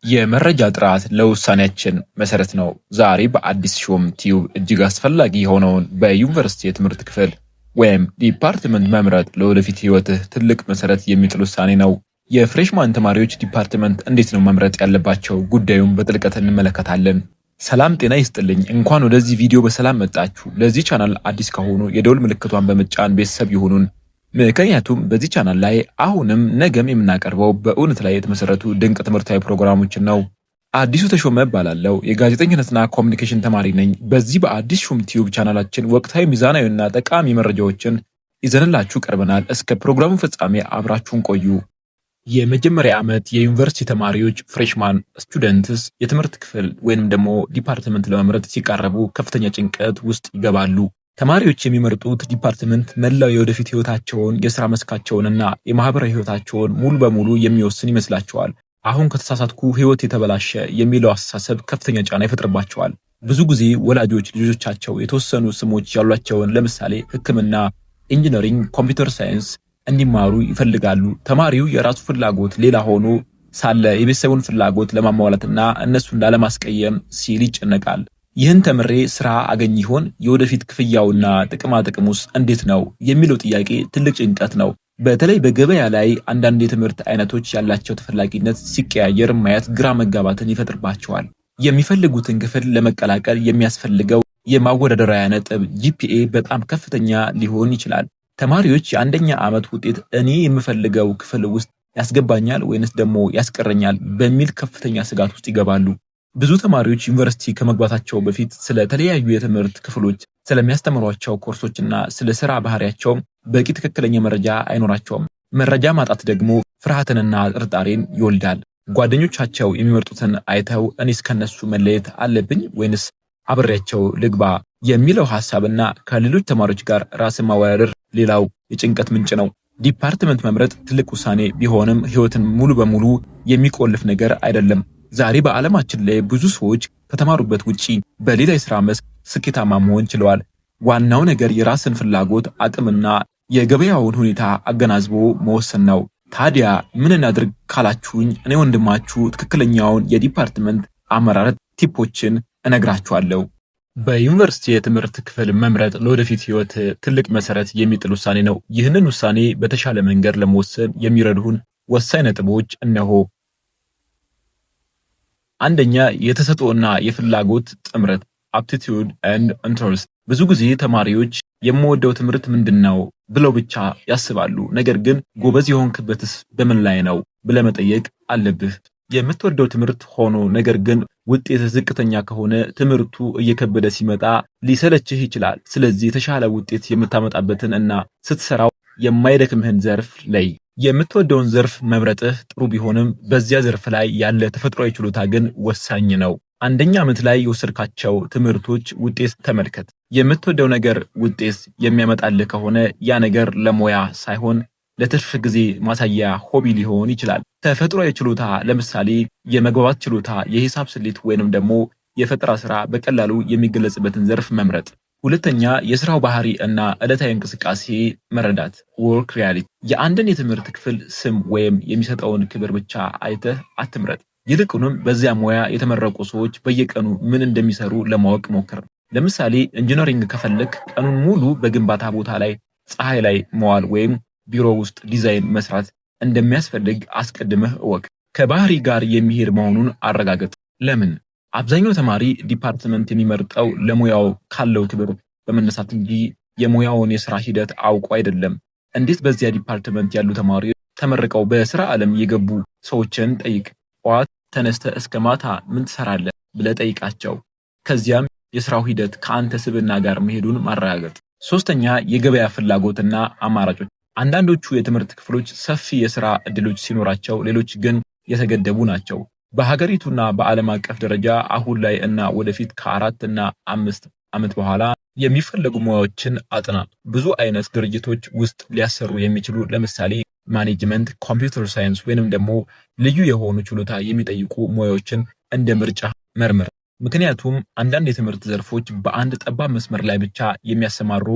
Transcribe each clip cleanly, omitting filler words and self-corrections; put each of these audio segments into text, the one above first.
የመረጃ ጥራት ለውሳኔያችን መሰረት ነው። ዛሬ በአዲስ ሹም ቲዩብ እጅግ አስፈላጊ የሆነውን በዩኒቨርሲቲ የትምህርት ክፍል ወይም department መምረጥ ለወደፊት ህይወትህ ትልቅ መሰረት የሚጥል ውሳኔ ነው። የ freshman ተማሪዎች department እንዴት ነው መምረጥ ያለባቸው? ጉዳዩን በጥልቀት እንመለከታለን። ሰላም ጤና ይስጥልኝ። እንኳን ወደዚህ ቪዲዮ በሰላም መጣችሁ። ለዚህ ቻናል አዲስ ከሆኑ የደወል ምልክቷን በመጫን ቤተሰብ ይሁኑን። ምክንያቱም በዚህ ቻናል ላይ አሁንም ነገም የምናቀርበው በእውነት ላይ የተመሰረቱ ድንቅ ትምህርታዊ ፕሮግራሞችን ነው። አዲሱ ተሾመ እባላለሁ። የጋዜጠኝነትና ኮሚኒኬሽን ተማሪ ነኝ። በዚህ በአዲስ ሹም ቲዩብ ቻናላችን ወቅታዊ፣ ሚዛናዊና ጠቃሚ መረጃዎችን ይዘንላችሁ ቀርበናል። እስከ ፕሮግራሙ ፍጻሜ አብራችሁን ቆዩ። የመጀመሪያ ዓመት የዩኒቨርሲቲ ተማሪዎች freshman students የትምህርት ክፍል ወይንም ደግሞ department ለመምረጥ ሲቃረቡ ከፍተኛ ጭንቀት ውስጥ ይገባሉ። ተማሪዎች የሚመርጡት department መላው የወደፊት ህይወታቸውን፣ የስራ መስካቸውንና የማህበራዊ ህይወታቸውን ሙሉ በሙሉ የሚወስን ይመስላቸዋል። አሁን ከተሳሳትኩ ህይወት የተበላሸ የሚለው አስተሳሰብ ከፍተኛ ጫና ይፈጥርባቸዋል። ብዙ ጊዜ ወላጆች ልጆቻቸው የተወሰኑ ስሞች ያሏቸውን ለምሳሌ ሕክምና፣ engineering፣ computer science እንዲማሩ ይፈልጋሉ። ተማሪው የራሱ ፍላጎት ሌላ ሆኖ ሳለ የቤተሰቡን ፍላጎት ለማሟላትና እነሱን ላለማስቀየም ሲል ይጨነቃል። ይህን ተምሬ ስራ አገኝ ይሆን? የወደፊት ክፍያውና ጥቅማ ጥቅሙስ እንዴት ነው? የሚለው ጥያቄ ትልቅ ጭንቀት ነው። በተለይ በገበያ ላይ አንዳንድ የትምህርት አይነቶች ያላቸው ተፈላጊነት ሲቀያየር ማየት ግራ መጋባትን ይፈጥርባቸዋል። የሚፈልጉትን ክፍል ለመቀላቀል የሚያስፈልገው የማወዳደሪያ ነጥብ GPA በጣም ከፍተኛ ሊሆን ይችላል። ተማሪዎች የአንደኛ ዓመት ውጤት እኔ የምፈልገው ክፍል ውስጥ ያስገባኛል ወይንስ ደግሞ ያስቀረኛል በሚል ከፍተኛ ስጋት ውስጥ ይገባሉ። ብዙ ተማሪዎች ዩኒቨርሲቲ ከመግባታቸው በፊት ስለ ተለያዩ የትምህርት ክፍሎች፣ ስለሚያስተምሯቸው ኮርሶችና ስለ ስራ ባህሪያቸው በቂ ትክክለኛ መረጃ አይኖራቸውም። መረጃ ማጣት ደግሞ ፍርሃትንና ጥርጣሬን ይወልዳል። ጓደኞቻቸው የሚመርጡትን አይተው እኔስ ከነሱ መለየት አለብኝ ወይንስ አብሬያቸው ልግባ የሚለው ሐሳብና ከሌሎች ተማሪዎች ጋር ራስን ማወዳደር ሌላው የጭንቀት ምንጭ ነው። Department መምረጥ ትልቅ ውሳኔ ቢሆንም ህይወትን ሙሉ በሙሉ የሚቆልፍ ነገር አይደለም። ዛሬ በዓለማችን ላይ ብዙ ሰዎች ከተማሩበት ውጪ በሌላ የሥራ መስክ ስኬታማ መሆን ችለዋል። ዋናው ነገር የራስን ፍላጎት፣ አቅምና የገበያውን ሁኔታ አገናዝቦ መወሰን ነው። ታዲያ ምን እናድርግ ካላችሁኝ እኔ ወንድማችሁ ትክክለኛውን የ department አመራረጥ tip ኦችን እነግራችኋለሁ። በዩኒቨርሲቲ የትምህርት ክፍል መምረጥ ለወደፊት ህይወት ትልቅ መሰረት የሚጥል ውሳኔ ነው። ይህንን ውሳኔ በተሻለ መንገድ ለመወሰን የሚረዱህን ወሳኝ ነጥቦች እነሆ። አንደኛ፣ የተሰጥኦና የፍላጎት ጥምረት aptitude and interest። ብዙ ጊዜ ተማሪዎች የምወደው ትምህርት ምንድን ነው ብለው ብቻ ያስባሉ። ነገር ግን ጎበዝ የሆንክበትስ በምን ላይ ነው ብለህ መጠየቅ አለብህ። የምትወደው ትምህርት ሆኖ ነገር ግን ውጤት ዝቅተኛ ከሆነ ትምህርቱ እየከበደ ሲመጣ ሊሰለችህ ይችላል። ስለዚህ የተሻለ ውጤት የምታመጣበትን እና ስትሰራው የማይደክምህን ዘርፍ ለይ። የምትወደውን ዘርፍ መምረጥህ ጥሩ ቢሆንም በዚያ ዘርፍ ላይ ያለ ተፈጥሯዊ ችሎታ ግን ወሳኝ ነው። አንደኛ ዓመት ላይ የወሰድካቸው ትምህርቶች ውጤት ተመልከት። የምትወደው ነገር ውጤት የሚያመጣልህ ከሆነ ያ ነገር ለሙያ ሳይሆን ለትርፍ ጊዜ ማሳያ hobby ሊሆን ይችላል። ተፈጥሯዊ ችሎታ ለምሳሌ የመግባባት ችሎታ፣ የሂሳብ ስሌት ወይንም ደግሞ የፈጠራ ስራ በቀላሉ የሚገለጽበትን ዘርፍ መምረጥ። ሁለተኛ፣ የስራው ባህሪ እና ዕለታዊ እንቅስቃሴ መረዳት work reality። የአንድን የትምህርት ክፍል ስም ወይም የሚሰጠውን ክብር ብቻ አይተህ አትምረጥ። ይልቁንም በዚያ ሙያ የተመረቁ ሰዎች በየቀኑ ምን እንደሚሰሩ ለማወቅ ሞክር። ለምሳሌ engineering ከፈለክ ቀኑን ሙሉ በግንባታ ቦታ ላይ ፀሐይ ላይ መዋል ወይም ቢሮ ውስጥ ዲዛይን መስራት እንደሚያስፈልግ አስቀድመህ እወቅ። ከባህሪ ጋር የሚሄድ መሆኑን አረጋግጥ። ለምን? አብዛኛው ተማሪ department የሚመርጠው ለሙያው ካለው ክብር በመነሳት እንጂ የሙያውን የስራ ሂደት አውቆ አይደለም። እንዴት በዚያ department ያሉ ተማሪዎች ተመርቀው በስራ ዓለም የገቡ ሰዎችን ጠይቅ። ጠዋት ተነስተህ እስከ ማታ ምን ትሰራለህ ብለህ ጠይቃቸው። ከዚያም የስራው ሂደት ከአንተ ስብዕና ጋር መሄዱን ማረጋገጥ። ሶስተኛ፣ የገበያ ፍላጎትና አማራጮች። አንዳንዶቹ የትምህርት ክፍሎች ሰፊ የስራ እድሎች ሲኖራቸው፣ ሌሎች ግን የተገደቡ ናቸው። በሀገሪቱና በዓለም አቀፍ ደረጃ አሁን ላይ እና ወደፊት ከ4 እና 5 ዓመት በኋላ የሚፈለጉ ሙያዎችን አጥና። ብዙ አይነት ድርጅቶች ውስጥ ሊያሰሩ የሚችሉ ለምሳሌ management፣ computer science ወይንም ደግሞ ልዩ የሆኑ ችሎታ የሚጠይቁ ሙያዎችን እንደ ምርጫ መርምር። ምክንያቱም አንዳንድ የትምህርት ዘርፎች በአንድ ጠባብ መስመር ላይ ብቻ የሚያሰማሩ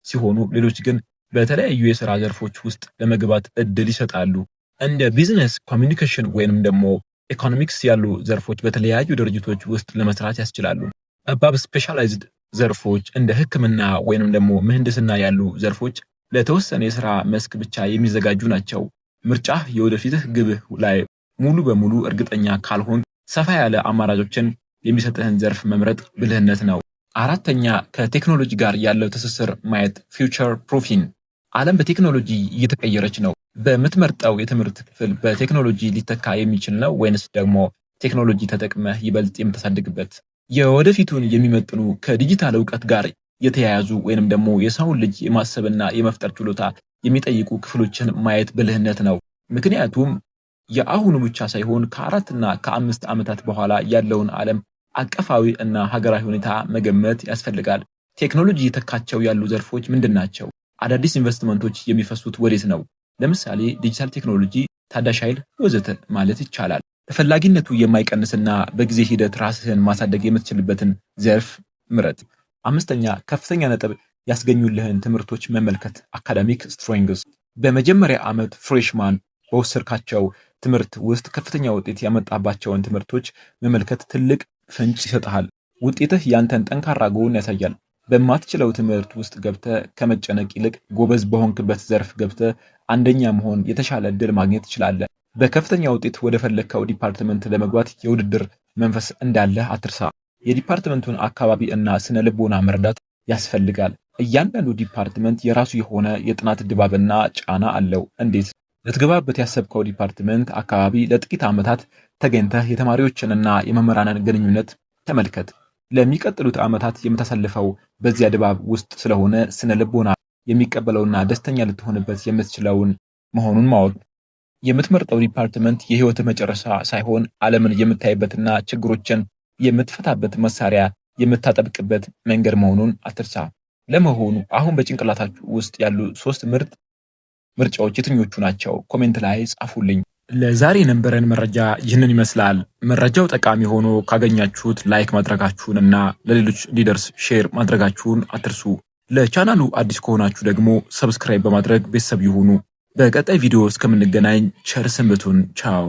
ሲሆኑ፣ ሌሎች ግን በተለያዩ የስራ ዘርፎች ውስጥ ለመግባት እድል ይሰጣሉ። እንደ business፣ communication ወይንም ደግሞ ኢኮኖሚክስ ያሉ ዘርፎች በተለያዩ ድርጅቶች ውስጥ ለመስራት ያስችላሉ። ጠባብ specialized ዘርፎች እንደ ሕክምና ወይንም ደግሞ ምህንድስና ያሉ ዘርፎች ለተወሰነ የስራ መስክ ብቻ የሚዘጋጁ ናቸው። ምርጫህ የወደፊትህ ግብህ ላይ ሙሉ በሙሉ እርግጠኛ ካልሆንክ ሰፋ ያለ አማራጮችን የሚሰጥህን ዘርፍ መምረጥ ብልህነት ነው። አራተኛ፣ ከቴክኖሎጂ ጋር ያለው ትስስር ማየት፣ future proofing። ዓለም በቴክኖሎጂ እየተቀየረች ነው። በምትመርጠው የትምህርት ክፍል በቴክኖሎጂ ሊተካ የሚችል ነው ወይንስ ደግሞ ቴክኖሎጂ ተጠቅመህ ይበልጥ የምታሳድግበት? የወደፊቱን የሚመጥኑ፣ ከዲጂታል እውቀት ጋር የተያያዙ ወይንም ደግሞ የሰውን ልጅ የማሰብና የመፍጠር ችሎታ የሚጠይቁ ክፍሎችን ማየት ብልህነት ነው። ምክንያቱም የአሁኑ ብቻ ሳይሆን ከ4ና ከ5 ዓመታት በኋላ ያለውን ዓለም አቀፋዊ እና ሀገራዊ ሁኔታ መገመት ያስፈልጋል። ቴክኖሎጂ እየተካቸው ያሉ ዘርፎች ምንድን ናቸው? አዳዲስ ኢንቨስትመንቶች የሚፈሱት ወዴት ነው? ለምሳሌ ዲጂታል ቴክኖሎጂ፣ ታዳሽ ኃይል ወዘተ ማለት ይቻላል። ተፈላጊነቱ የማይቀንስና በጊዜ ሂደት ራስህን ማሳደግ የምትችልበትን ዘርፍ ምረጥ። አምስተኛ፣ ከፍተኛ ነጥብ ያስገኙልህን ትምህርቶች መመልከት፣ academic strengths። በመጀመሪያ ዓመት freshman በወሰድካቸው ትምህርት ውስጥ ከፍተኛ ውጤት ያመጣህባቸውን ትምህርቶች መመልከት ትልቅ ፍንጭ ይሰጥሃል። ውጤትህ ያንተን ጠንካራ ጎን ያሳያል። በማትችለው ትምህርት ውስጥ ገብተህ ከመጨነቅ ይልቅ ጎበዝ በሆንክበት ዘርፍ ገብተህ አንደኛ መሆን የተሻለ እድል ማግኘት ትችላለህ። በከፍተኛ ውጤት ወደ ፈለግከው department ለመግባት የውድድር መንፈስ እንዳለህ አትርሳ። የ department ኡን አካባቢ እና ስነ ልቦና መረዳት ያስፈልጋል። እያንዳንዱ department የራሱ የሆነ የጥናት ድባብና ጫና አለው። እንዴት? ልትገባበት ያሰብከው department አካባቢ ለጥቂት ዓመታት ተገኝተህ የተማሪዎችንና የመምህራንን ግንኙነት ተመልከት። ለሚቀጥሉት ዓመታት የምታሳልፈው በዚያ ድባብ ውስጥ ስለሆነ ስነ ልቦና የሚቀበለውና ደስተኛ ልትሆንበት የምትችለውን መሆኑን ማወቅ። የምትመርጠው department የህይወት መጨረሻ ሳይሆን ዓለምን የምታይበትና ችግሮችን የምትፈታበት መሳሪያ የምታጠብቅበት መንገድ መሆኑን አትርሳ። ለመሆኑ አሁን በጭንቅላታችሁ ውስጥ ያሉ ሶስት ምርጥ ምርጫዎች የትኞቹ ናቸው? Comment ላይ ጻፉልኝ። ለዛሬ የነበረን መረጃ ይህንን ይመስላል። መረጃው ጠቃሚ ሆኖ ካገኛችሁት like ማድረጋችሁን እና ለሌሎች እንዲደርስ share ማድረጋችሁን አትርሱ። ለቻናሉ አዲስ ከሆናችሁ ደግሞ subscribe በማድረግ ቤተሰብ ይሁኑ። በቀጣይ ቪዲዮ እስከምንገናኝ ቸር ሰንብቱን። ቻው።